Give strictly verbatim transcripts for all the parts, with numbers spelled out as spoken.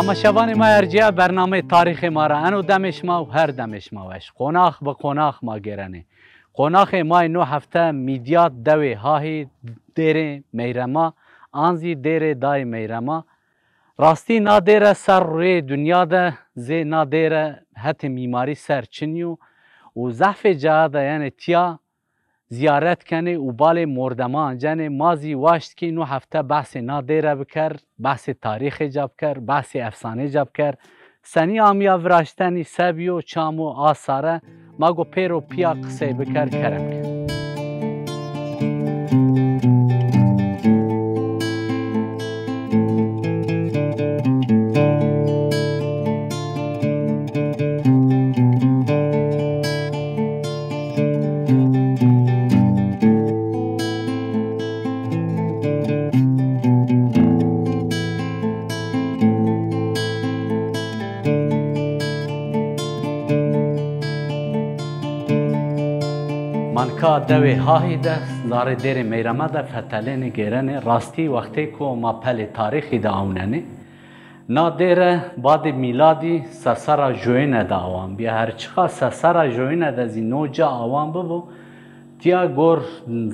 Temaşevanê ma ercîya bernameyê tarîxê ma ra. Eno demê şima û her demê şima weş. Qonax bi qonax ma gêrenê. Qonaxê ma yê no hefte Mîdyat dewê Hahî dêrê Meyrema an zî dêrê dayê Meyrema. Rastî na dêre ser rûyê dinya de zê na dêre hetê mîmarî ser çinî yo û zehfê caya de yenê tîya zîyaret kenê û balê mordeman ancenê. Ma zî waşt kî no hefte behsê na dêre biker, behsê tarîxê ca biker, behsê efsanê ca biker. Senî amîya viraştenî, se bîyo, çi amo, a sare, ma go pêro pîya qisey biker, kerem ke. Ma nika dewê Hahî de, zarê dêrê Meyrema de fetelênê gêrenê. Rastî wextêko ma pelê tarîxî de awnenê. Na dêre badê mîladî sesera joyine de awan bîya. Her çiqa sesera joyine de zî no ca awan bibo, tîya gor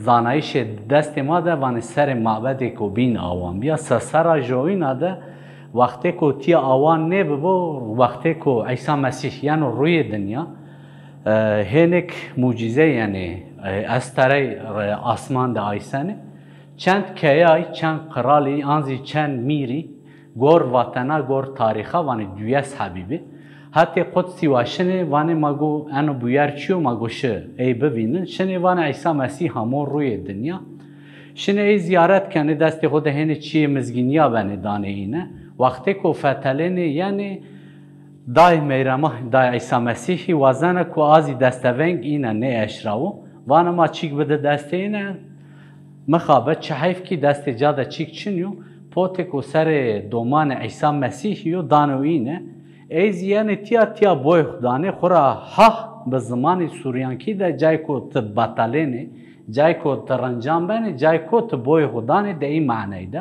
zanayîşê destê ma de vanê serê mabedêko bîn awan bîya. Sesera joyine de wextêko tîya awan nêbibo, wextêko Îsa Mesîh yeno rûyê dinya, e, hênik mucîze yenê, e, esterey, e, asman de aysenê. Çend keyay, çend qiralî, an zî çend mîrî, gor vatena, gor tarîxa, vanê duyes hebî bi. Hetê Qudsî wa şinê, vanê ma go eno buyer çi yo, ma go şi ey bivînin. Şinê vanê Îsa Mesîh amo rûyê dinya. Şinê ey zîyaret kenê, destê xo de hênê çiyê mizgînîya benê danê îne. Wextêko fetelênê yenê, dayê Meyrema, dayê Îsa Mesîhî wazena ku a zî desteveng îne nêeşrawo. Vana ma çîk bide destê îne, mixabe, çi heyf kî destê ca de çîk çin yo, potêko serê domanê Îsa Mesîhî yo dano îne. Ey zî yenê tîya, tîya boy xwu danê, xwu ra hah bi zimanê suryankî de cayko ti betelênê, cayko ti rincan benê, cayko ti boy xwu danê de ey maney de.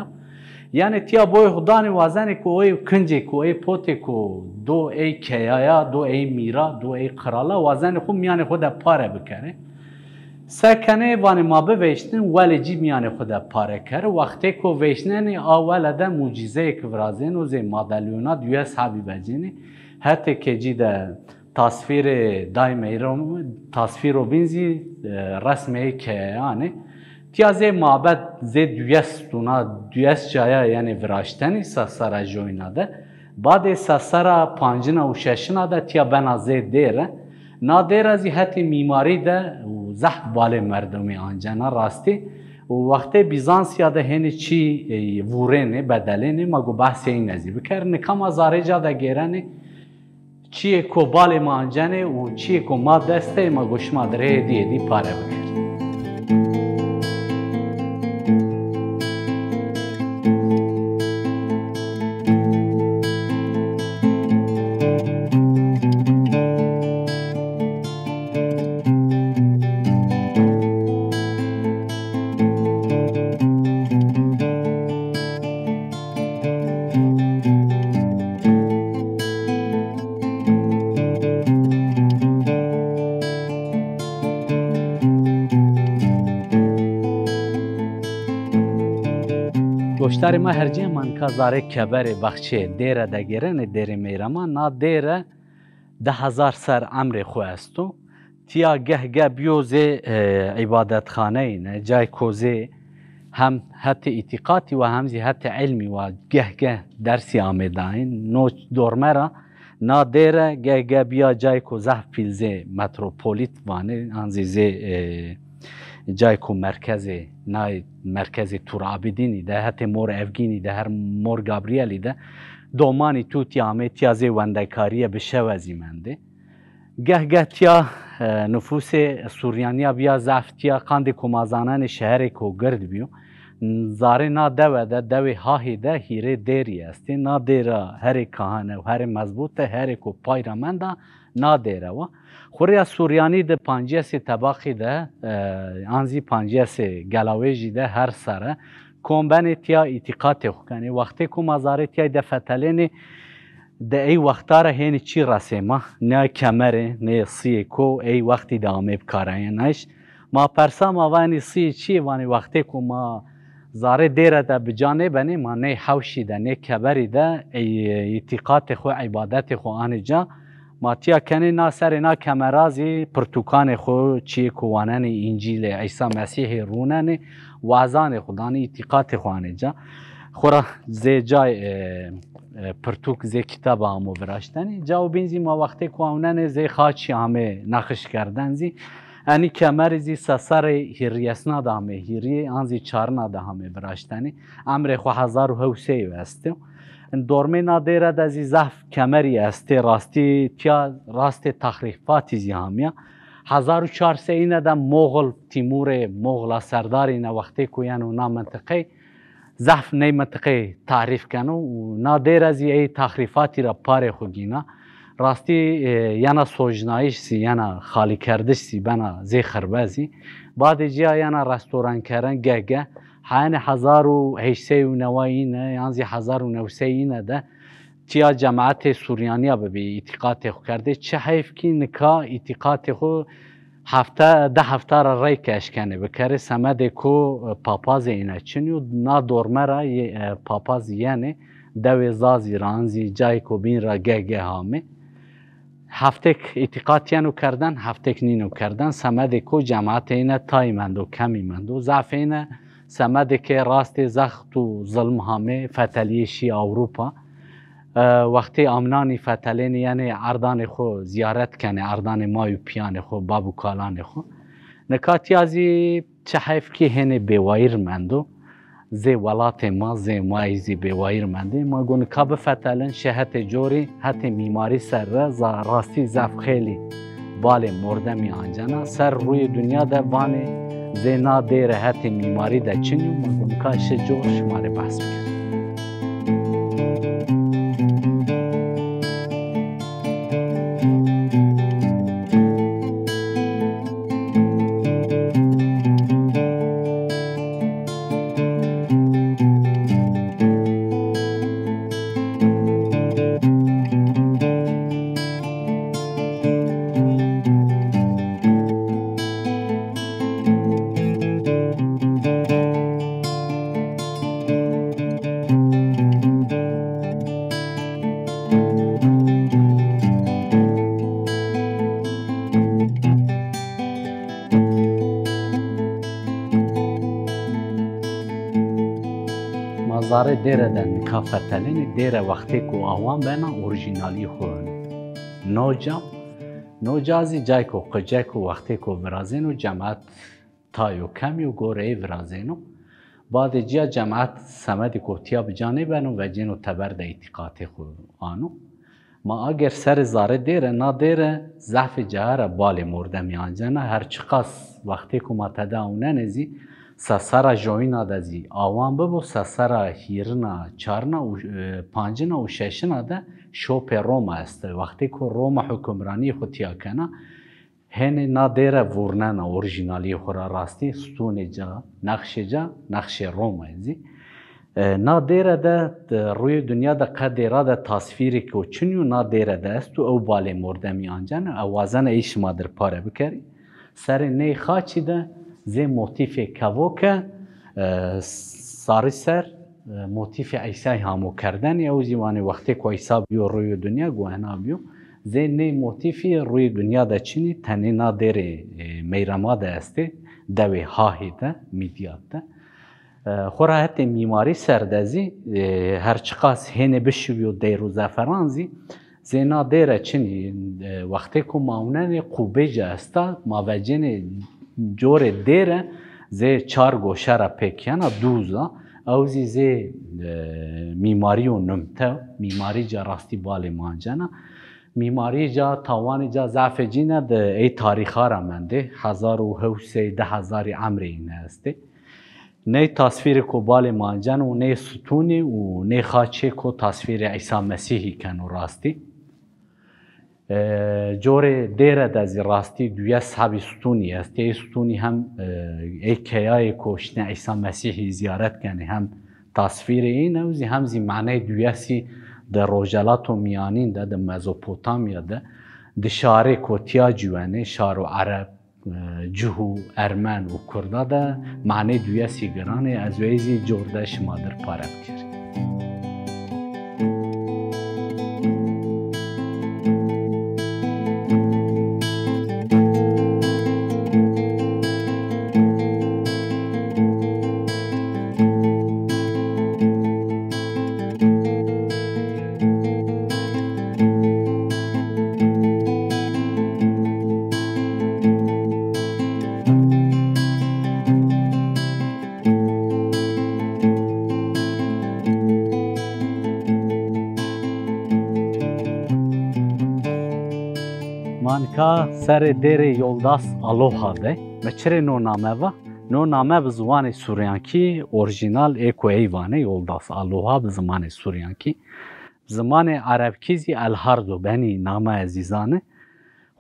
Yanî tîya boy xwu danê, wazenê ku ey kincê ku ey potê ku do ey keyaya, do ey mîra, do ey qirala, wazenê xwu mîyanê xwu de pare bikerê. Se kenê, vanê ma biveyştin, welê cî mîyanê xwu de pare kerê. Wextêko veyşnenê, a wele de mucîzeyêk virazêno, zê madelyona duyes hebî vecênê. Hetê kecî de tasvîrê Day Meyro, tasvîro bîn zî, e, resmê keyeyan ê. Tîya zê mabed, zê duyes stûna, duyes caya yenê viraştenî sesera joyna de. Badê sesera pancina û şeşina de tîya bena zê dêre. Na dêre zî hetê mîmarî de û zehf balê merdimî ancena rastî. Û wextê Bîzansiya de hênî çî, e, vûrênê, bedelênê, ma go behsê îne zî biker. Nika ma zarê ca de gêrenê. Çiyê ko balê ma ancenê û çiyê ko ma dest de, ma go şima de rê hêdî hêdî pare bikerî. Goşdarê ma hercê ma nika zarê keberê baxçê dêre de gêrenê, dêrê Meyrema. Na dêre di hezar ser emrê xwu esto. Tîya geh geh bîyo zê, e, îbadetxaneyî ne, cayko zê hem hetê îtîqatî wa hem zî hetê ilmî wa geh geh dersî amê dayîn. No dorme ra na dêre geh geh bîya cayko zehf pîl zê metropolît vanê, an zî zê, e, cayko merkezê, nay merkezê Tur Abidînî de, hetê Mor Evgînî de, her Mor Gabrielî de domanî tutî amê tîya zê wendekarîye bi şewe zî mendê. Geh geh tîya, e, nufusê Suryanîya bîya zaf tîya, qandê ku ma zanenê şeherêko gird bîyo. Zarê na dewe de, dewê Hahî de hîrê dêrî estê. Na dêra herê kahane û herê mezbûte, herêko pay ra menda na dêre wa. Xurya Suryanî de panciyesê tebaqî de, e, an zî panciyesê gelawêjî de her sere kom benê tîya îtîqatê xwu kenê. Wextê ku ma zarê tîyay de fetelênê, De ey wexta ra hênî çî resê ma, ne kemerê, ne sîyê ko ey wextî de amê bikareyanayîş. Ma persa ma vanî sîyê çî yê, vanî wextê ku ma zarê dêre de bi ca nêbenê, ma ney hewşî de, nê keberî de ey îtîqatê xwu, îbadetê xwu anê ca. Ma tîya kenê na serê na kemera zî pirtûkanê xwu, çîyê ku wanenê Încîlê Îsa Mesîhî rûnenê, wazanê xwu danê, îtîqatê xwu anê ca. Xwura zê cay, e, e, pirtûk zê kitaba amo viraştenê. Cawo bîn zî ma wextê ku awnenê zê xaçî amê neqişkerden zî. Enî kemerî zî seserê hîrîyesna de amê hîrîyê, an zî çarna de amê viraştenê. Emrê xwu hezar û hewt sey estê. Dormê na dêre de zî zehf kemerî estê, rastî tîya rastê tahrîfatî zî amîya. Hezar û çar sey îne de Moxil Tîmûrê, Moxila serdarî ne wextê ku yeno na mintiqey, zehf ney mintiqê tarîf keno û na dêre zî ey tahrîfatî ra parê xwu gîna. Rastî, e, yena sojnayîş zî, yena xalîkerdiş zî bena zê xirbe zî. Badê cîya yena restorankeren, gege. Heyanê hezar û heşt sey û neway îne yan zî hezar û new sey îne de tîya cematê Suryanîya bibî, îtîqatê xwu kerdê. Çi heyf kî nika îtîqatê xwu hefte, di hefta ra reyke eşkenê bikerê, semedê ku, e, papazê îne çinî yo. Na dorme ra yê, e, papaz yenê dewê Zazî ra, an zî cayêko bîn ra gege amê. Heftêk îtîqat yeno kerden, heftêk nîno kerden, semedê ku cematê îne tayî mendo, kemî mendo. Zafê îne semedê ke rastê zext û zilm amê, fetelîyê şî Ewropa. E, wextê amnanî fetelênî yenê erdanê xwu zîyaret kenê, erdanê may û pîyanê xwu, bab û kalanê xwu. Nika tîya zî çi heyf kî hênê bêwayîr mendo. Zê welatê ma, zê ma yî zî bêwayîr mendê. Ma go nika bifetelin, şê hetê corî, hetê mîmarî ser re za-, rastî zaf xeylî balê mordemî ancena. Ser rûyê dinya de vanê zê na dêre hetê mîmarî de çinî yo, ma go nika şê cor şima rê behs bikerî. Ma zarê dêre de nika fetelênê, dêre wextê ku awan bena orîjînalî xwu. No ca, no ca zî cayêko qicek o, wextê ku virazêno cemat tay û kemî û goreyê virazêno. Badê cîya cemat semedê ku tîya bi ca nêbeno vecêno teber de îtîqatê xwu ano. Ma ager serê zarê dêre, na dêre zafê caye ra balê mordemî ancena. Her çiqas wextê ku ma tede awnenê zî, sesera joyîna de zî awan bibo, sesera hîrina, çarina û, e, pancina û şeşina de şopê Roma este. Wextê ku Roma hukimranîyê xwu tîya kena, hênê na dêre vurnena orîjînalîyê xwu ra rastî, stûnê ca, nexşê ca, nexşê Romay zî. E, na dêre de, de, rûyê dinya de qe dêra de tasvîrêko çinî yo, na dêre de esto, ew balê mordemî ancena, ew wazena ey şima dir pare bikerî. Serê ney xaçî de zê motîfê kevoke, e, sarî ser, e, motîfê Îsayî hamo kerdene, ew zî vanê wextê ku Îsa bîyo rûyê dinya, go ena bîyo. Zê ney motîfî rûyê dinya de çinî, tenê na dêrê, e, Meyrema de estê, dewê Hahî de, Mîdyat de. E, xwura hetê mîmarî ser de zî, e, her çiqas hênê bişiwîyo deyr û zeferan zî, zê na dêre çinî, e, wextê ku ma ewnenê qubê ci esta, ma vecênê corê dêre zê çar goşe ra pêk yena, dûz a. Ew zî zê, e, mîmarîyo nimte, mîmarî ca rastî balê mancena. Mîmarî ca, tawanê ca zafê cîne de ey tarîxa ra mendê. Hezar û hewt sey, di hezarî emrê îne estê. Ney tasvîrêko balê manceno, ney stûnî û ney xaçêko tasvîrê Îsa Mesîhî keno rastî. E, corê dêre de zî rastî duyes hebî stûnî estê. Ey stûnî hem, e, ey keyayêko şinê Îsa Mesîhî zîyaret kenê, hem tasvîrê îne û zî hem zî maneyê duyesî Di Rojhelato Mîyanîn de, di Mezopotamya de, di şarêko tîya ciwenê, şaro Ereb, e, Cuh û Ermen û Kurda de manê duyesî giran ê, ez weyî zî cor de şima dir pare bikerî. Ma nika serê dêrê Yoldas Aloha de. Mi çirê no name va? No name bi ziwanê suryankî orîjînal ê ku ey vanê Yoldas Aloha bi zimanê suryankî. Zimanê erebkî zî El Hardo benî name ezîzane.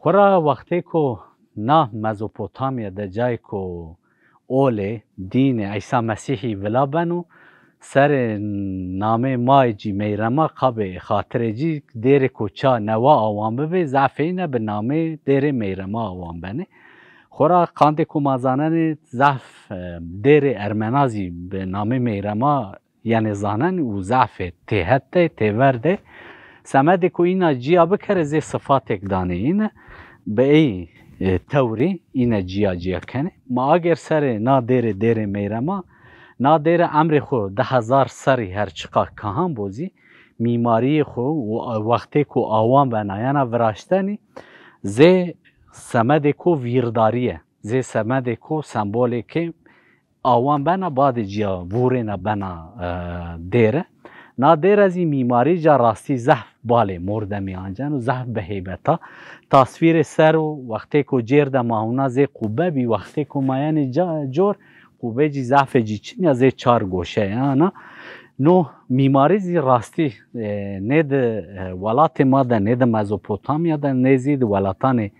Xwura wextêko na Mezopotamya de cayêko olê, dînê Îsa Mesîhî vila beno, serê namê mayê cî Meyrema qabê xatirê cî dêrêko ça newa awan bibê, zafê îne bi namê dêrê Meyrema awan benê. Xwura qandêko ma zanenê zaf, e, dêrê Ermena zî bi namê Meyrema yenê zanen û zafê têhet de, têver de. Semedê ku îna cîya bikerê zê sifatêk danê îne, bi ey, e, tewrî îne cîya cîya kenê. Ma agêr serê na dêrê, dêrê Meyrema, na dêre emrê xwu di hezar serrî her çiqa kahan bo zî, mîmariyê xwu û wextê ku awan bena yena viraştenî, zê semedê ku vîrdarî ye, zê semedê ku sembolê ke awan bena, badê cîya vûrêna bena, e, dêre. Na dêre zî mîmarî ca rastî zehf balê mordemî anceno, zehf bi heybet a. Tasvîrê ser o, wextêko cêr de ma hûna zê qube bî, wextêko ma yenê ca, cor, qube cî zafê cî çin ya, zê çar goşe ya na. No mîmarî zî rastî, e, nê di, e, welatê ma de, nê di Mezopotamya de, nê zî di welatanê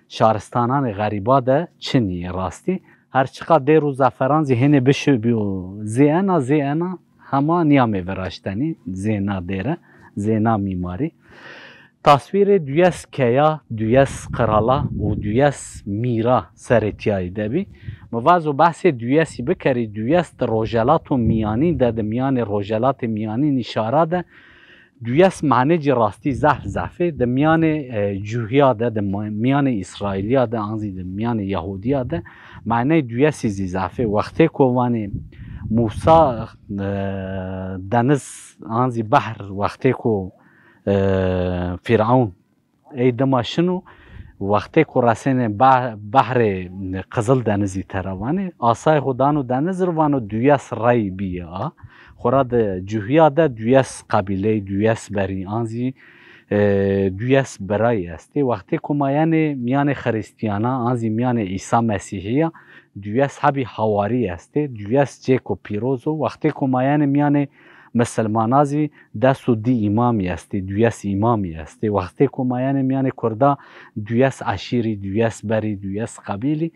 şaristananê xerîba de çinî yê rastî. Her çiqa dêr û zeferan zî hênê bişibîyo zê ena, zê ena hema nîyamê viraştenî, zê na dêre, zê na mîmarî. Tasvîrê duyes keya, duyes qirala û duyes mîra serê tîyayî de bî. Mi vazo behsê duyesî bikerî, duyes di Rojhelato Mîyanîn de, di mîyanê Rojhelatê Mîyanîn îşara de, duyes mane cî rastî zehf zehf ê. Di mîyanê, e, Cuhîya de, di ma-, mîyanê Îsraîlîya de, an zî di mîyanê Yahudîya de maneyê duyesî zî zehf ê. Wextêko vanê Mûsa, e, deniz an zî behr, wextêko, e, Fîrewn ey dima şino, wextê ku resêne be-, behrê Qizil Denizî tera vanê, asayê xo dano deniz ir, vano duyes rey bîye a. Xwura di Cuhîya de duyes qebîley, duyes berî an zî, e, duyes birayî estê. Wextê ku ma yenê mîyanê Xirîstîyana an zî mîyanê Îsa Mesîhîya, duyes hebî hawarî estê, duyes cêko pîroz o. Wextê ku ma yenê mîyanê misilmana zî des û di îmamî estê, duyes îmamî estê. Wextê ku ma yenê mîyanê kurda duyes eşîrî, duyes berî, duyes qebîlî,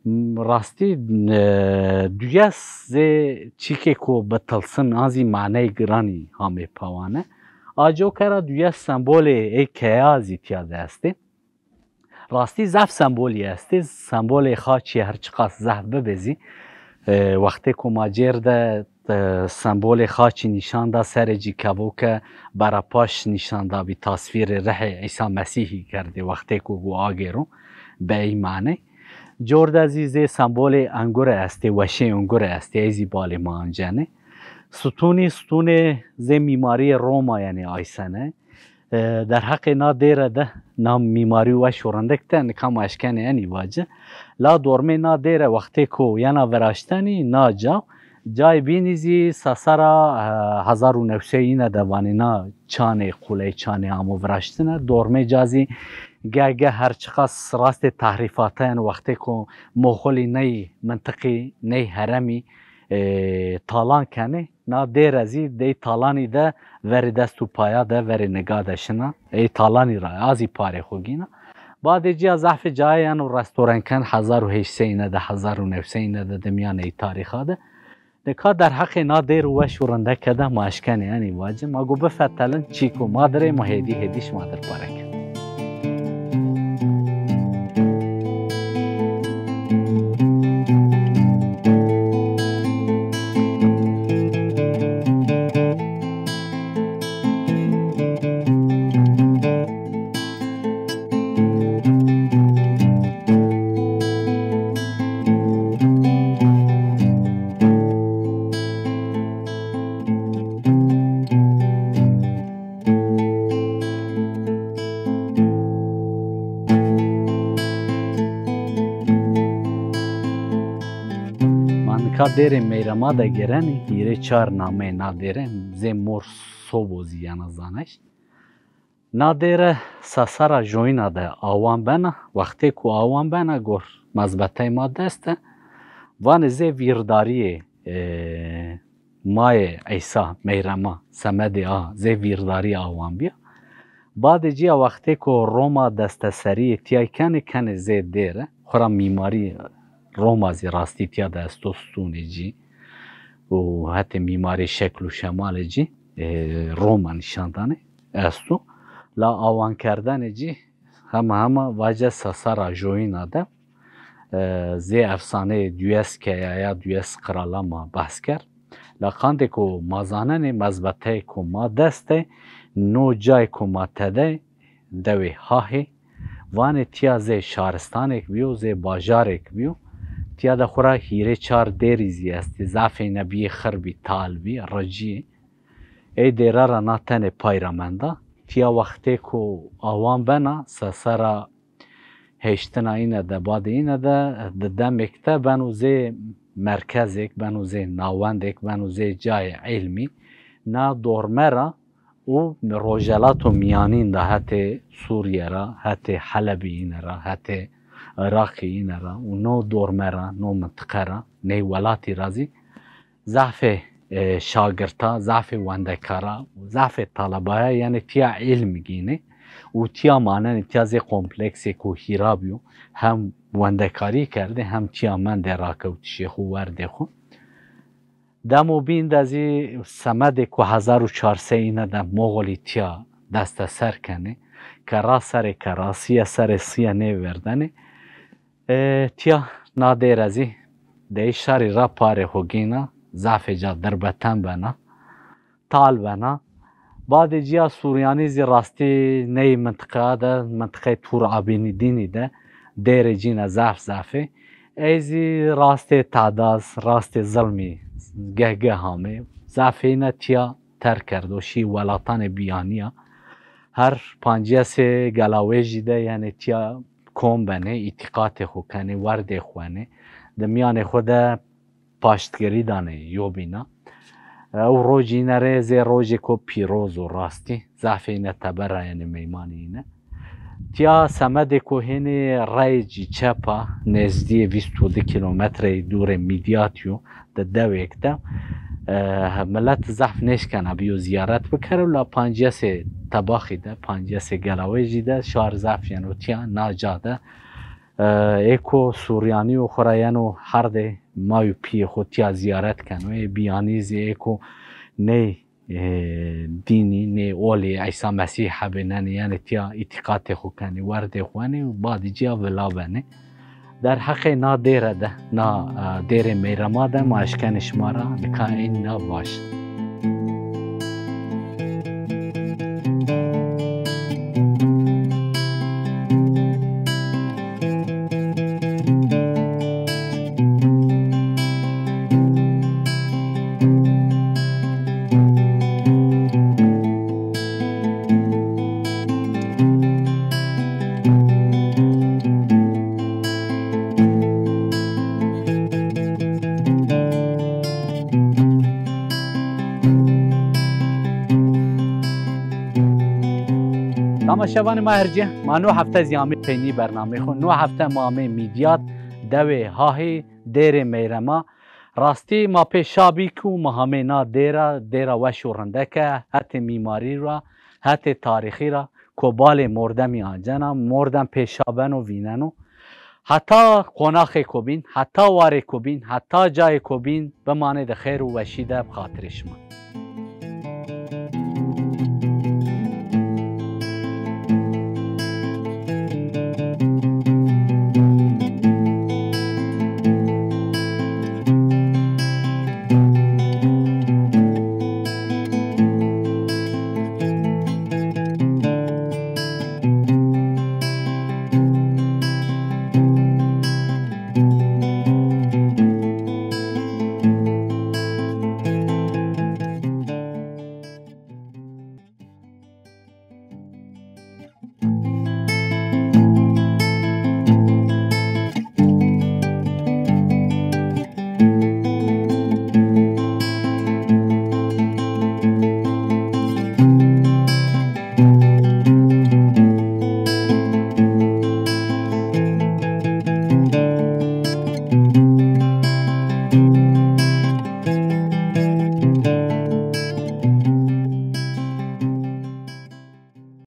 m, rastî, e, duyes zê çîkêko bi tilsim an zî maneyê giranî hamê pawane. A coke ra duyes sembolê ey keya zî tîya de estê. Rastî zaf sembolî estê. Sembolê xaçî her çiqas zaf bibê zî, e, wextê ku ma cêr de, e, sembolê xaçî nîşan da, serê cî kevoke berapaş nîşan da bî, tasvîrê rihê Îsa Mesîhî kerdê wextê ku gu agêro bi ey maney. Cor de zî zê sembolê engure estê, weşê engure estê, ey zî balê ma ancenê. Stûnî, stûnê zê mîmarîyê Roma yenê aysene. E, derheqê na dêre de, na mîmarî weş û rindik de nika ma eşkenê enî vaci. La dormê na dêre wextê ku yena viraştenî na ca, cayê bînî zî sesera, e, hezar û new sey îne de vanê na çanê quley, çanê amo viraştine. Dormê ca zî ge ge her çiqas rastê tehrîfate yeno, wextê ku Moxolî ney mintiqî, ney heremî, e, talan kenê. Na dêre zî dey talanî de verê dest û paya de, verê niga de şina. Ey talanî ra a zî parê xo gîna. Badê cîya zafê cayê yeno restoran ken, hezar û heşt sey îne de, hezar û new sey îne de, di mîyanê ey tarîxa de. Nika derheqê na dêr û weş û rindeke de ma eşkenê enî vacî, ma go bifetelin çîko ma dir ê, ma hêdî hêdî şima dir pare kin. Ma nika dêrê Meyrema de gêrenî, hîrê çar nameyê na dêre, zê Mor Sobo zî yena zanayîş. Na dêre sesera joyîna de awan bena, wextê ku awan bena gor mezbetey ma dest de, vanê zê vîrdarîyê, e, mayê Îsa, Meyrema, semedê a zê vîrdarî awan bîya. Badê cîya wextê ku Roma desteserîyê tîya kenê, kenê zê dêre. Xwura mîmarî Roma zî rastî tîya de esto, stûnê cî û hetê mîmarî şekl û şemalê cî, e, Roma nîşan danê esto. La awankerdenê cî hema hema vace sesera joyîna de, e, zê efsaneyê duyes keyaya, duyes qirala ma behs kerd. La qandê ku ma zanenê, mezbeteyê ku ma dest de, no cayê ku ma tede, dewê Hahê, vanê tîya zê şaristanêk bîyo, zê bajarêk bîyo. Tîya de xwura hîrê çar dêrî zî estê. Zafê îne bîyê xirbî, tal bî, ricî. Ey dêra ra na tenê pay ra menda. Tîya wextê ku awan bena, sesera heştina îne de, badê îne de, di demêk de beno zê merkezêk, beno zê nawendêk, beno zê cayê îlmî. Na dorme ra û Rojhelato Mîyanîn de hetê Sûrîye ra, hetê Helebî îne ra, hetê Iraqî îne ra û no dorme ra, no mintiqe ra, ney welatî ra zî zafê, e, şagirta, zafê wendekara, zafê talebaya yenê tîya îlm gînê û tîya manenê, tîya zê kompleksêko hîra bîyo. Hem wendekarî kerdê hem tîya mendê rakewtişê xwu, werdê xwu. Demo bîn de zî semedê ku hezar û çar sey îne de Moxolî tîya desteser kenê, kerra serê kerra, sîye serê sîye nêverdenê. E, tîya na dêre zî dey şarî ra parê xo gîna, zafê ca dirbeten bena, tal bena. Badê cîya Suryanî zî rastî ney mintiqeya de, mintiqeyê Tur Abînî Dînî de dêrê cîne zaf zaf ê. Ey zî rastê tadaz, rastê zilmî geh geh amê. Zafê îne tîya terk kerdo, şî welatanê bîyanî ya. Her panciyesê Gelawêjî de, yanî tîya kom benê, îtîqatê xo kenê, werdê xo wenê. Di mîyanê xo de paştgirî danê yobîna. Ew rojî îne rê zê rojêko pîroz o rastî. Zafê îne teber ra yenê, meymanê îne. Tîya semedêko hênî reyê cî çep a, nêzdîyê vîst û di kîlometreyî dûrê Mîdyatî yo, di dewêk de. E, milet zaf nêşkena bîyo zîyaret bikero, la panciyesê Tebaxî de, panciyesê Gelawêjî de şar zaf yeno tîya, na ca de. E, êko Suryanî yo xwu ra yeno herdê may û pîyê xwu tîya zîyaret keno. Ê bîyanî zî êko ney, e, dînî, nê olî Îsa Mesîh hebênenê, yanî tîya îtîqatê xwu kenê, werdê xwu wenê û badî cîya vila benê. Derheqê na dêre de, na, e, dêrê Meyrema de ma eşkenê şima ra nika ên na vaj. Tamaşevanê ma her cê, ma no hefte zî amê peynî bernameyê xo. No hefte ma amê Mîdyat, dewê Hahî, dêrê Meyrema. Rastî ma pê şa bî ku ma hamê na dêra, dêra weş û rindeke, hetê mîmarî ra, hetê tarîxî ra, kobalê mordemî ancena, mordem pê şa beno, vîneno. Heta qonaxêko bîn, heta warêko bîn, heta cayêko bîn, bimanê di xêr û weşî de bi xatirê şima.